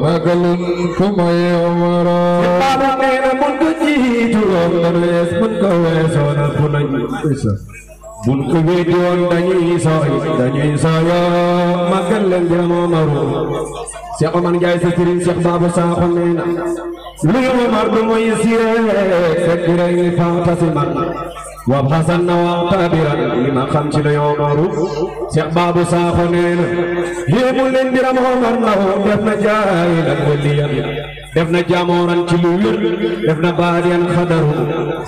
magalun kumay umara Parang mun ko jiitu woon wees mun ko weesoon fu nañu bun ko wéeti woon dañuy sooyo magal leen jërëm Omaru Cheikh Omar Ndiaye sa sëriñ Cheikh Babou Sakho nee na lu Omar du mooy siré fekk rek ni fantasi man wa hasan na wa tabiran li ma xam ci la Omaru Cheikh Babou Sakho nee na yéemu leen jërëm Omar na def na jaay la waliyan def na jaamoran ci lu wér def na baadiyan xadaru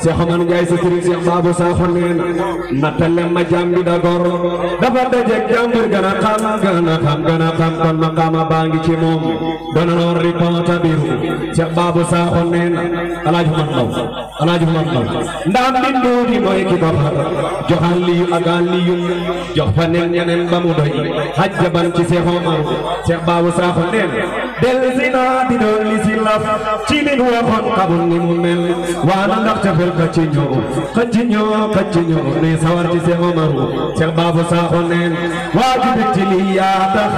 Cheikh Omar Ndiaye sa sëriñ Cheikh Babou Sakho nee na nattale ma jaam bi da gor dafa dajeeg jàmbur gën a xam kon maqaama baa ngi ci moom doona loon ripota biru Cheikh Babou Sakho nee na Alaaji Umar Ndaw ndax bindu di mooy ki ko xar joxaan liyu agaan liyu jox fa nen ñeneen ba mu doy hajjaban ci Cheikh Omar Cheikh Babou Sakho nee na del si naa di doon li si laf ci lin waxoon xabul ni mu mel waana ndax tefel xëcc ñoo nuy sawar ci Cheikh Omar Cheikh Babou Sakho neen waaju bég ci lii yaa tax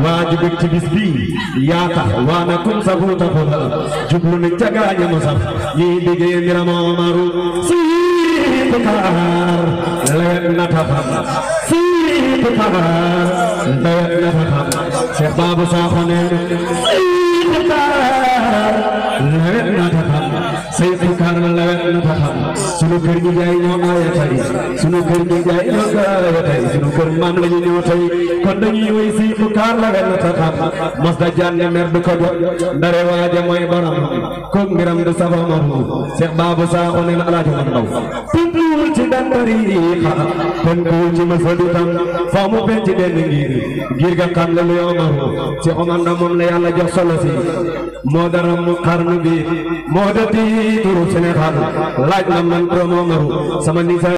waaju bég ci bis bii yaa tax waana kum sa fuuta futa jublu ni jagaaña mu sax ñiy liggéey mbiram Omar si Pukaar lewet na taxam si Pukaar lewet na taxam Cheikh Babou Sakho neen si Pukaar lewet na taxam say Pukaar lewet na taxam sunu kër gi jaay ñoo aaya tey sunu kër gi jaay ñoo gaaya tey sunu kër maam lañu ñëw tey kon dañuy woy si Pukaar lewet na taxam mos da jànne mer du ko jot ndare waaja mooy borom ko mbiram du safa Omaru Cheikh Babou Sakho ne la Alaaji Umar Ndaw tënkuwul ci benn tariixa tënkuwul ci masadu tam faaw mu benn ci benn ngir ga xam la lu Omaru Cheikh Omar Ndaw moom la yàlla jox solo si moo dara mu xarnu bi moo da tiituru Sénégal laaj na man borom Omaru sama nisa